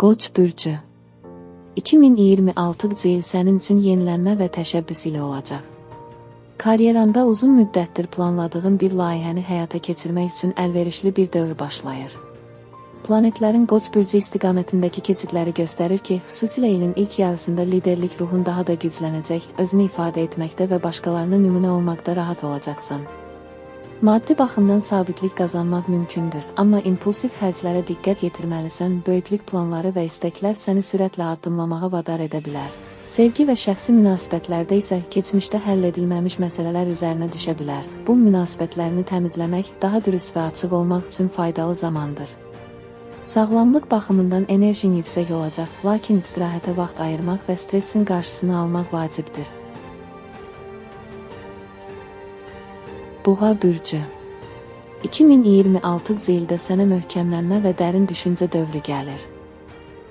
Qoç bürcü. 2026-cı il sənin üçün yenilənmə və təşəbbüs ili olacaq. Karyeranda uzun müddətdir planladığın bir layihəni həyata keçirmək üçün əlverişli bir dövr başlayır. Planetlərin Qoç bürcü istiqamətindəki keçidləri göstərir ki, xüsusilə ilin ilk yarısında liderlik ruhun daha da güclənəcək, özünü ifadə etməkdə və başqalarına nümunə olmaqda rahat olacaqsan. Maddi baxımdan sabitlik qazanmaq mümkündür, amma impulsiv xərclərə diqqət yetirməlisən, böyüklük planları və istəklər səni sürətlə addımlamağa vadar edə bilər. Sevgi və şəxsi münasibətlərdə isə keçmişdə həll edilməmiş məsələlər üzərinə düşə bilər. Bu münasibətlərini təmizləmək, daha dürüst və açıq olmaq üçün faydalı zamandır. Sağlamlıq baxımından enerjin yüksək olacaq, lakin istirahətə vaxt ayırmaq və stressin qarşısını almaq vacibdir. Boğa bürcü. 2026-cı ildə sənə möhkəmlənmə və dərin düşüncə dövrü gəlir.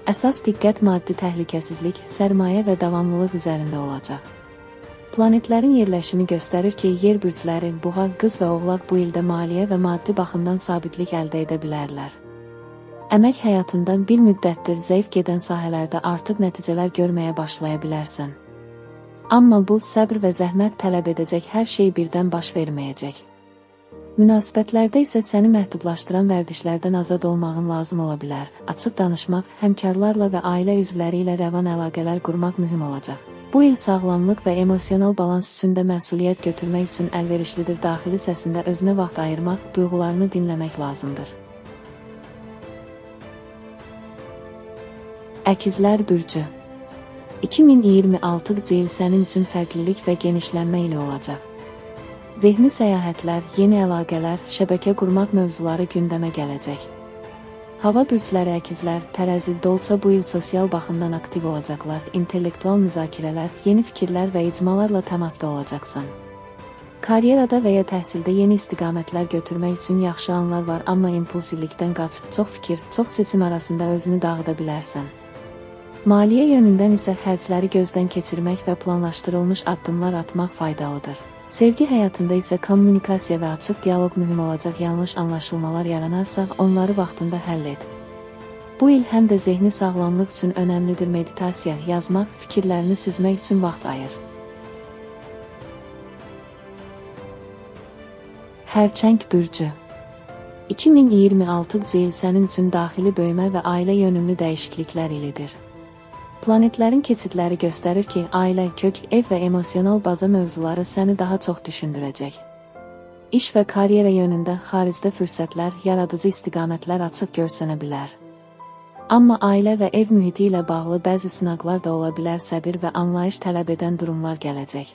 Əsas diqqət maddi təhlükəsizlik, sərmayə və davamlılıq üzərində olacaq. Planetlərin yerləşimi göstərir ki, yer bürcləri, boğa, qız və oğlaq bu ildə maliyyə və maddi baxımdan sabitlik əldə edə bilərlər. Əmək həyatında bir müddətdir zəif gedən sahələrdə artıq nəticələr görməyə başlaya bilərsən. Amma bu, səbr və zəhmət tələb edəcək, hər şey birdən baş verməyəcək. Münasibətlərdə isə səni məhdudlaşdıran vərdişlərdən azad olmağın lazım ola bilər. Açıq danışmaq, həmkarlarla və ailə üzvləri ilə rəvan əlaqələr qurmaq mühüm olacaq. Bu il sağlamlıq və emosional balans üçün də məsuliyyət götürmək üçün əlverişlidir. Daxili səsində özünə vaxt ayırmaq, duyğularını dinləmək lazımdır. Əkizlər bürcü. 2026-cı il sənin üçün fərqlilik və genişlənmə ili olacaq. Zehni səyahətlər, yeni əlaqələr, şəbəkə qurmaq mövzuları gündəmə gələcək. Hava bürcləri əkizlər, tərəzi, dolça bu il sosial baxımdan aktiv olacaqlar, intellektual müzakirələr, yeni fikirlər və icmalarla təmasda olacaqsan. Karyerada və ya təhsildə yeni istiqamətlər götürmək üçün yaxşı anlar var, amma impulsivlikdən qaç, çox fikir, çox seçim arasında özünü dağıda bilərsən. Maliyyə yönündən isə xərcləri gözdən keçirmək və planlaşdırılmış addımlar atmaq faydalıdır. Sevgi həyatında isə kommunikasiya və açıq dialoq mühüm olacaq. Yanlış anlaşılmalar yaranarsa, onları vaxtında həll et. Bu il həm də zehni sağlamlıq üçün önəmlidir. Meditasiya, yazmaq, fikirlərini süzmək üçün vaxt ayır. Xərçəng bürcü. 2026-cı il sənin üçün daxili böyümə və ailə yönümlü dəyişikliklər ilidir. Planetlərin keçidləri göstərir ki, ailə, kök, ev və emosional baza mövzuları səni daha çox düşündürəcək. İş və karyera yönündə xaricdə fürsətlər, yaradıcı istiqamətlər açıq görsənə bilər. Amma ailə və ev mühiti ilə bağlı bəzi sınaqlar da ola bilər, səbir və anlayış tələb edən durumlar gələcək.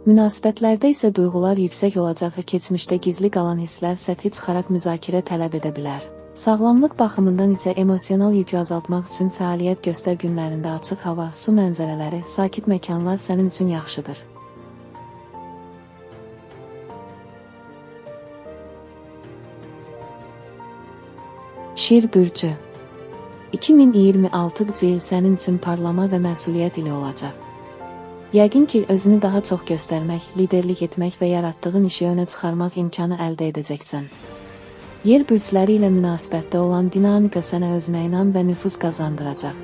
Münasibətlərdə isə duyğular yüksək olacaq və keçmişdə gizli qalan hisslər səthi çıxaraq müzakirə tələb edə bilər. Sağlamlıq baxımından isə emosional yükü azaltmaq üçün fəaliyyət göstər. Günlərində açıq hava, su mənzərələri, sakit məkanlar sənin üçün yaxşıdır. Şir bürcü. 2026-cı il sənin üçün parlama və məsuliyyət ili olacaq. Yəqin ki, özünü daha çox göstərmək, liderlik etmək və yaratdığın işi önə çıxarmaq imkanı əldə edəcəksən. Yer bürcləri ilə münasibətdə olan dinamika sənə özünə inam və nüfuz qazandıracaq.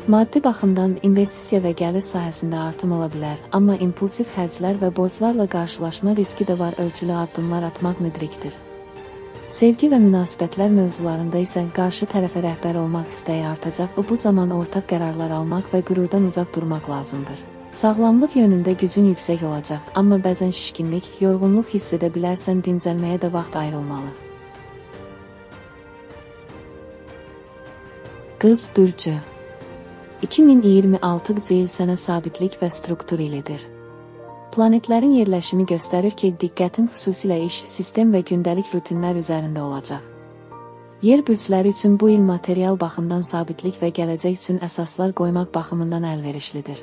Maddi baxımdan investisiya və gəlir sahəsində artım ola bilər, amma impulsiv xərclər və borclarla qarşılaşma riski də var, ölçülü addımlar atmaq müdrikdir. Sevgi və münasibətlər mövzularında isə qarşı tərəfə rəhbər olmaq istəyi artacaq, bu zaman ortaq qərarlar almaq və qürurdan uzaq durmaq lazımdır. Sağlamlıq yönündə gücün yüksək olacaq, amma bəzən şişkinlik, yorğunluq hiss edə bilərsən, dincəlməyə də vaxt ayrılmalı. Qız bürcü. 2026-cı il sənə sabitlik və struktur ilidir. Planetlərin yerləşimi göstərir ki, diqqətin xüsusilə iş, sistem və gündəlik rutinlər üzərində olacaq. Yer bürcləri üçün bu il material baxımdan sabitlik və gələcək üçün əsaslar qoymaq baxımından əlverişlidir.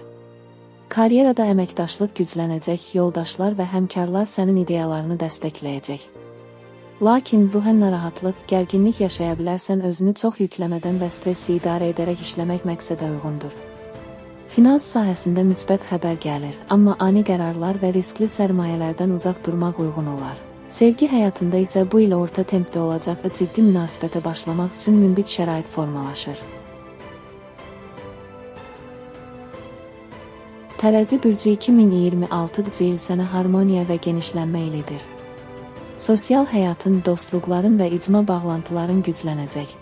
Karyerada əməkdaşlıq güclənəcək, yoldaşlar və həmkarlar sənin ideyalarını dəstəkləyəcək. Lakin ruhən narahatlıq, gərginlik yaşaya bilərsən, özünü çox yükləmədən və stressi idarə edərək işləmək məqsədə uyğundur. Finans sahəsində müsbət xəbər gəlir, amma ani qərarlar və riskli sərmayələrdən uzaq durmaq uyğun olar. Sevgi həyatında isə bu il orta tempdə olacaq və ciddi münasibətə başlamaq üçün münbit şərait formalaşır. Tərəzi bürcü 2026-cı il sənə harmoniya və genişlənmə ilidir. Sosial həyatın, dostluqların və icma bağlantıların güclənəcək.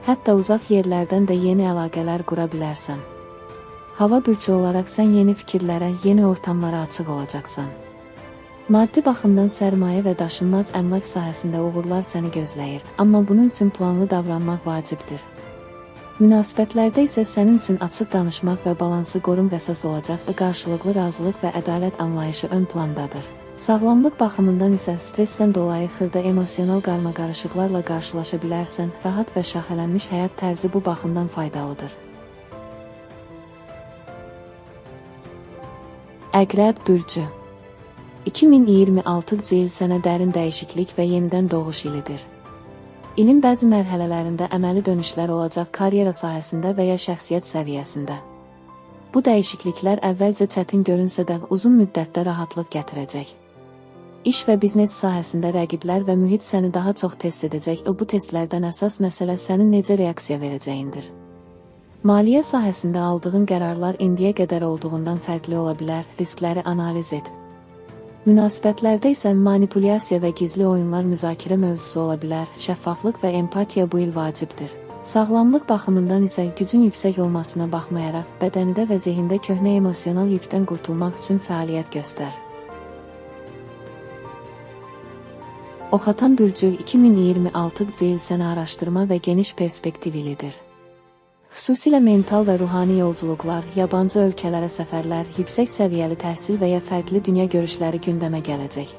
Hətta uzaq yerlərdən də yeni əlaqələr qura bilərsən. Hava bürcü olaraq sən yeni fikirlərə, yeni ortamlara açıq olacaqsan. Maddi baxımdan sərmayə və daşınmaz əmlak sahəsində uğurlar səni gözləyir, amma bunun üçün planlı davranmaq vacibdir. Münasibətlərdə isə sənin üçün açıq danışmaq və balansı qorumaq əsas olacaq, qarşılıqlı razılıq və ədalət anlayışı ön plandadır. Sağlamlıq baxımından isə stressdən dolayı xırda emosional qarmaqarışıqlarla qarşılaşa bilərsən, rahat və şaxələnmiş həyat tərzi bu baxımdan faydalıdır. Əqrəb bürcü 2026-cı il sənə dərin dəyişiklik və yenidən doğuş ilidir. İlin bəzi mərhələlərində əməli dönüşlər olacaq karyera sahəsində və ya şəxsiyyət səviyyəsində. Bu dəyişikliklər əvvəlcə çətin görünsə də uzun müddətdə rahatlıq gətirəcək. İş və biznes sahəsində rəqiblər və mühit səni daha çox test edəcək. Bu testlərdən əsas məsələ sənin necə reaksiya verəcəyindir. Maliyyə sahəsində aldığın qərarlar indiyə qədər olduğundan fərqli ola bilər, riskləri analiz et. Münasibətlərdə isə manipulyasiya və gizli oyunlar müzakirə mövzusu ola bilər, şəffaflıq və empatiya bu il vacibdir. Sağlamlıq baxımından isə gücün yüksək olmasına baxmayaraq, bədənində və zehində köhnə emosional yükdən qurtulmaq üçün fəaliyyət göstər. Oxatan bürcü 2026-cı il sənə araşdırma və geniş perspektiv ilidir. Xüsusilə mental və ruhani yolculuqlar, yabancı ölkələrə səfərlər, yüksək səviyyəli təhsil və ya fərqli dünya görüşləri gündəmə gələcək.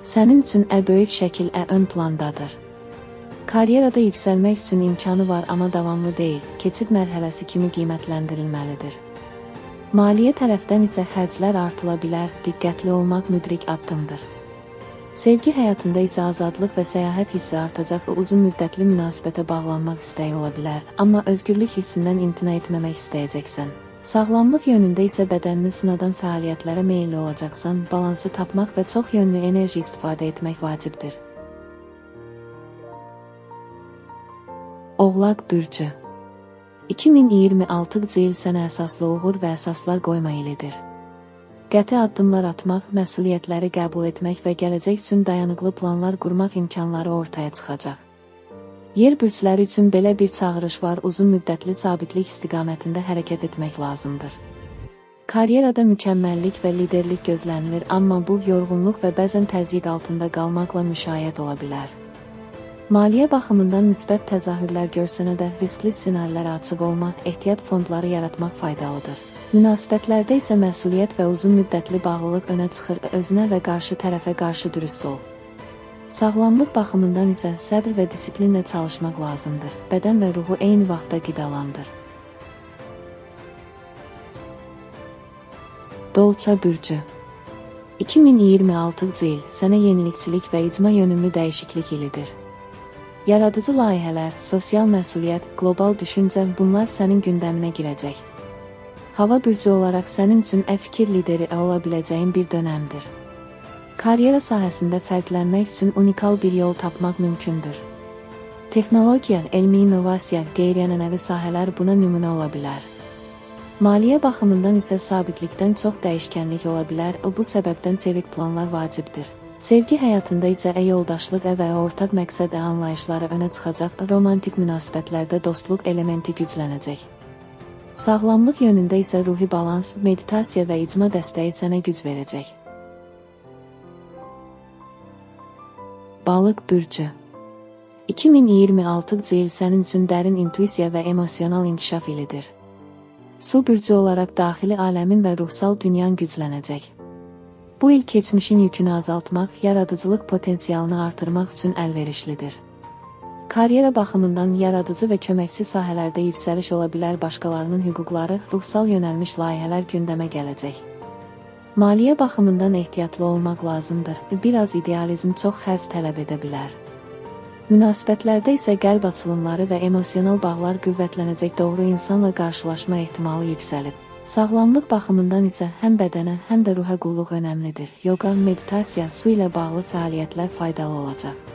Sənin üçün böyük şəkil ön plandadır. Karyerada yüksəlmək üçün imkanı var, amma davamlı deyil, keçid mərhələsi kimi qiymətləndirilməlidir. Maliyyə tərəfdən isə xərclər artıla bilər, diqqətli olmaq müdrik addımdır. Sevgi həyatında isə azadlıq və səyahət hissi artacaq, uzun müddətli münasibətə bağlanmaq istəyi ola bilər, amma özgürlük hissindən imtina etməmək istəyəcəksən. Sağlamlıq yönündə isə bədənini sınadan fəaliyyətlərə meyilli olacaqsan, balansı tapmaq və çox yönlü enerji istifadə etmək vacibdir. Oğlaq bürcü 2026-cı il sənə əsaslı uğur və əsaslar qoyma ilidir. Qəti addımlar atmaq, məsuliyyətləri qəbul etmək və gələcək üçün dayanıqlı planlar qurmaq imkanları ortaya çıxacaq. Yer bürcləri üçün belə bir çağırış var, uzun müddətli sabitlik istiqamətində hərəkət etmək lazımdır. Karyerada mükəmməllik və liderlik gözlənilir, amma bu yorğunluq və bəzən təzyiq altında qalmaqla müşayiət ola bilər. Maliyyə baxımından müsbət təzahürlər görsənə də riskli ssenarilərə açıq olmaq, ehtiyat fondları yaratmaq faydalıdır. Münasibətlərdə isə məsuliyyət və uzun müddətli bağlılıq önə çıxır, özünə və qarşı tərəfə qarşı dürüst ol. Sağlamlıq baxımından isə səbr və disiplinlə çalışmaq lazımdır. Bədən və ruhu eyni vaxtda qidalandır. Dolça bürcü 2026-cı il sənə yenilikçilik və icma yönümlü dəyişiklik ilidir. Yaradıcı layihələr, sosial məsuliyyət, qlobal düşüncə bunlar sənin gündəminə girəcək. Hava bürcü olaraq sənin üçün fikir lideri ola biləcəyin bir dönəmdir. Karyera sahəsində fərqlənmək üçün unikal bir yol tapmaq mümkündür. Texnologiya, elmi innovasiya, qeyri-ənənəvi sahələr buna nümunə ola bilər. Maliyyə baxımından isə sabitlikdən çox dəyişkənlik ola bilər, bu səbəbdən çevik planlar vacibdir. Sevgi həyatında isə yoldaşlıq və ortaq məqsəd anlayışları önə çıxacaq, romantik münasibətlərdə dostluq elementi güclənəcək. Sağlamlıq yönündə isə ruhi balans, meditasiya və icma dəstəyi sənə güc verəcək. Balıq bürcü 2026-cı il sənin üçün dərin intuisiya və emosional inkişaf ilidir. Su bürcü olaraq daxili aləmin və ruhsal dünyan güclənəcək. Bu il keçmişin yükünü azaltmaq, yaradıcılıq potensialını artırmaq üçün əlverişlidir. Karyera baxımından yaradıcı və köməkçi sahələrdə yüksəliş ola bilər, başqalarının hüquqları, ruhsal yönəlmiş layihələr gündəmə gələcək. Maliyyə baxımından ehtiyatlı olmaq lazımdır. Biraz idealizm çox xərc tələb edə bilər. Münasibətlərdə isə qəlb açılımları və emosional bağlar qüvvətlənəcək, doğru insanla qarşılaşma ehtimalı yüksəlib. Sağlamlıq baxımından isə həm bədənə, həm də ruha qulluq önəmlidir. Yoga, meditasiya, su ilə bağlı fəaliyyətlər faydalı olacaq.